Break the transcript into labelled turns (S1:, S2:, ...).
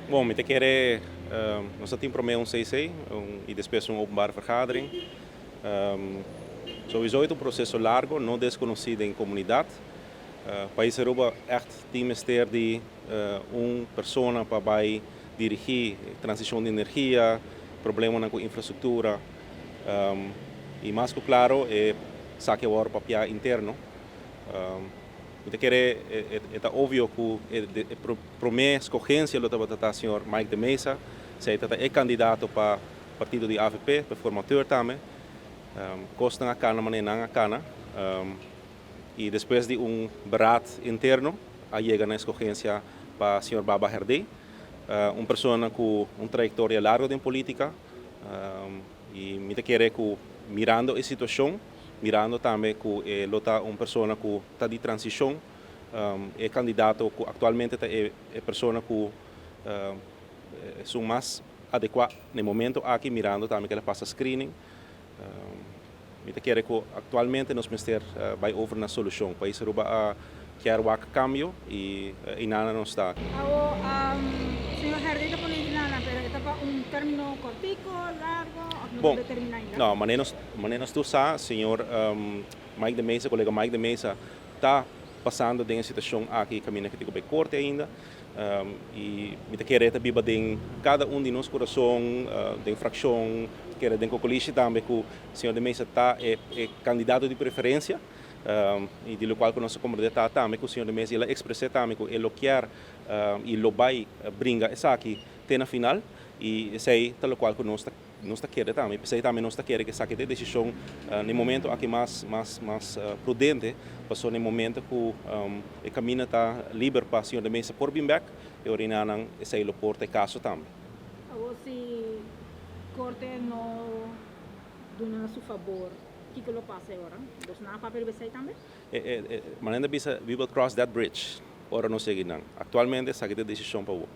S1: Bon, mi ta kere nos a tin prome un CC y despues un openbare vergadering. Sowieso e ta un proceso largo, no desconoci den comunidad. Pais Aruba echt tin mester di un persona pa bay dirigi transicion di energia, problemanan cu infrastructura y mas cu claro e esaki a worde papia interno. Mi ta kere e ta obvio cu e prome scogencia lo tabata ta señor Mike de Meza, si e ta e candidato pa partido di avp, pa formateur tambe. Cosnan a cana manera nan a cana y despues di un beraad interno a yega na escogencia pa señor Baba Herdé, un persona cu un trayectoria largo den politica y mi ta kere cu mirando e situacion, mirando tambe cu e lo ta un persona cu ta di transicion, e candidato cu actualmente ta e persona cu esun mas adecua na e momento aki, mirando tambe cu el a pasa screening. Mi ta kere cu actualmente nos mester bay over na solucion. Pais Aruba a kier wak cambio y eynana nos ta.
S2: Awo, señor Herdé ta pone eynana, pero e ta pa un termino cortico, largo of no ta determina ainda?
S1: No, manera nos tur sa, señor Mike de Meza, colega Mike de Meza ta pasando den e situacion aki caminda cu tin cu bay corte ainda. Y mi ta kere ta biba den cada un di nos curason, den fraccion, kere den cocolishi tambe cu señor de Meza ta e candidato di preferencia y di locual cu nos a comprende ta tambe cu señor de Meza el a exprese tambe cu e lo kier y lo bay bringa esaki te na final y esey ta locual cu nos ta Nos ta kere tambe, p'esei tambe nos ta kere ku esaki ta e desishon na e momento aki mas mas mas prudente, pasobra na e momento ku e kaminda ta liber pa señor de Meza por bin bèk, e orinanan esei lo por ta e kaso tambe.
S2: Awor si korte no duna na su fabor, kiko lo pasa e ora? Boso nan a papia riba esei tambe?
S1: Manera ta bisa, we will cross that bridge ora nos yega einan. Aktualmente esaki ta e desishon pa bo.